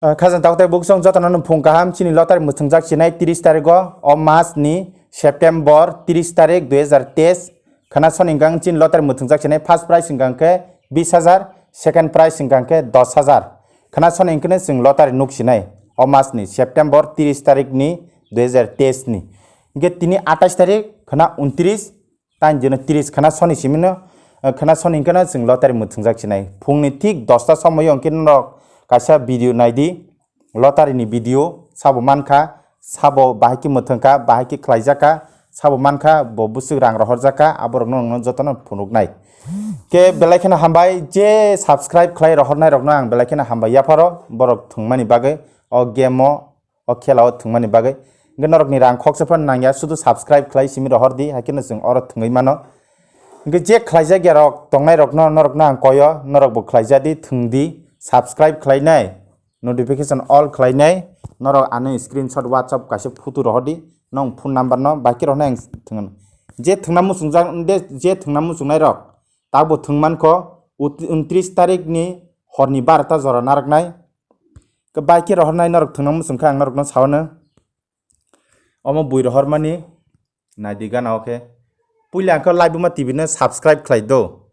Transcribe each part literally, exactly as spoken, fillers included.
Ah, khajang takhuk tei bukhuk chwng jotono no phung kaham, chini lottery mwthwngjak sinai tris tarigo, o mas ni September tris tarik dui hazar teis. Khana soni hwnkha chini lottery mwthwngjak sinai first prize hwnkha khe bis hazar, second prize hwnkha khe dos hazar. Khana soni hwnkhe chwng lottery nuk sinai o mas ni September tris tarik ni dui hazar teis ni. Hwnkhe tini atais tarik, khana untris, Tain jeno tris khana soni simino, eh, khana soni hwnkhe no chwng lottery mwthwngjak sinai. Phungni thik dosta somoio hwnkhe norok kaisa video naidi, lottery ni video, sabo mankha, sabo bahai khe mwthwngkha, bahai khe khlaijakha, sabo mankha, bo bwswk rang rohorjakha, aborokno nwng jotono phunuknai. Khe belai kheno hambai, je subscribe khlai rohornairokno ang belai kheno hambai yapharo, borok thwngmani bagwi, o game o, o khela o thwngmani bagwi. Hwnkhe norokni rang khoksa phano nangya, sudu subscribe khlai simi rohordi, haikhe no chwng oro thwngwi mano. Hwnkhe je khlaijak yarok tongnairokno norokno ang koyo, norokbo khlaijadi, thwngdi, subscribe khlainai, notification all khlainai, norok ani screenshot WhatsApp kaisa photo rohordi, nong phone number no, bahai khe rohornai ang thwngno. Je thwngna muchungjak, je, je thwngna muchungnairok, tabuk thwngmankho, ut-, untris tarikni horni barota jora narwknai. Khe bahai khe rohornai norok thwngna muchungkha ang norokno saono. Omo bui rohormani naidi gana o khe. Puila ang khe Laibuma T V no subscribe khlai do.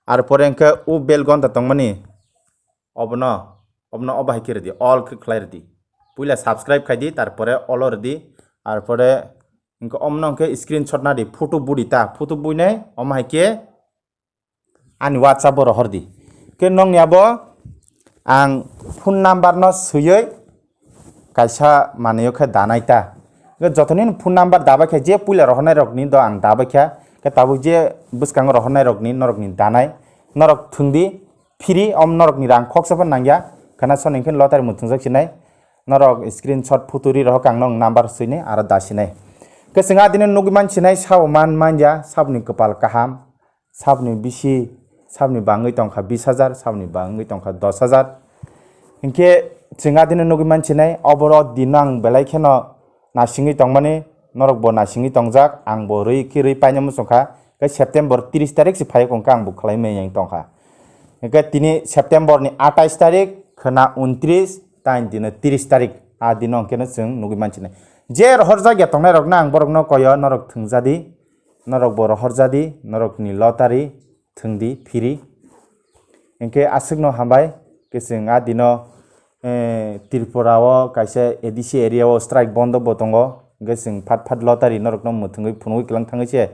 Ar pore ang khe o bell gonta tongmani obono, obono o bahai khe rwdi, all khe khlai rwdi. Puila subscribe khaidi, tar pore all o rwdi. Ar pore ang khe omono ang khe screenshot nadi, photo budi ta, photo buinai omo hai khe ani WhatsApp o rohordi. Khe nongni abo ang phone number no swiwi kaisa manwi o khe danai ta. Khe jotoni phone number dabai khe je puila rohornai rokni do ang dabai kha. Khe tabuk je bwskango rohornai rokni norokni danai. Norok thwngdi, phiri om norokni rang khoksa phano nangya. Khana soni khe lottery mwthwngjak sinai. Norok screenshot photo ri rohor kang nong number swinai aro dasinai. Khe chwng adino nugwi man sinai sabo man manya saboni kwpal kaham. Saboni bisi, saboni bangwi tongkha bis hazar, saboni bangwi tongkha dos hazar. Hinkhe chwng adino nugwi mansinai, oboro dino ang belai kheno nasingwi tongmani, norokbo nasingwi tongjak, angbo rwi khe rwi paina muchungkha. Khe September tris tarik se phaiyo kongkha, angbo khlai manya wng tongkha. Hinkhe tini September ni atais tarik, khwna untris, tain dino tris tarik, a dino hwnkhe no chwng nugwi mansinai. Je rohorjak ya tongnairokno ang borokno koyo, norok thwngjadi. Norok bo rohorjadi, norokni lottery thwngdi phiri. Hinkhe aswkno hambai, khe chwng a dino, eh, Tripura o kaisa A D C area o strike bondo bo tongo. Hinkhe chwng phat phat lottery norokno mwthwngwi phunugwi kwlang thangwi se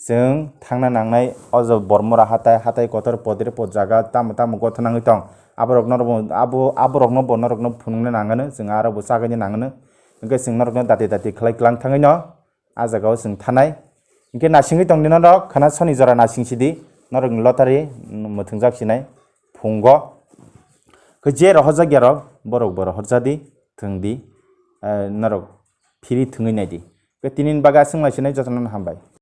chwng thangna nangnai. O jo Bormora hatai, hatai kotor podre pod jaga tamo tamo gotha nangwi tong. Aborokno bo, abo, aborokno bo norokno phunukna nangano, chwng aro bo chagwini nangano. Hinkhe chwng norokno dati dati khlai kwlang thangwi no. A jaga o chwng thanai. Hinkhe nasingwi tongdi norok, khwna soni jora nasing sidi, norokni lottery mwthwngjak sinai phungo. Khe je rohorjak yarok, borok bo rohorjadi, thwngdi, eh, norok phiri thwngwi naidi. Khe tinini bagwi aswk lai sinai jotono hambai.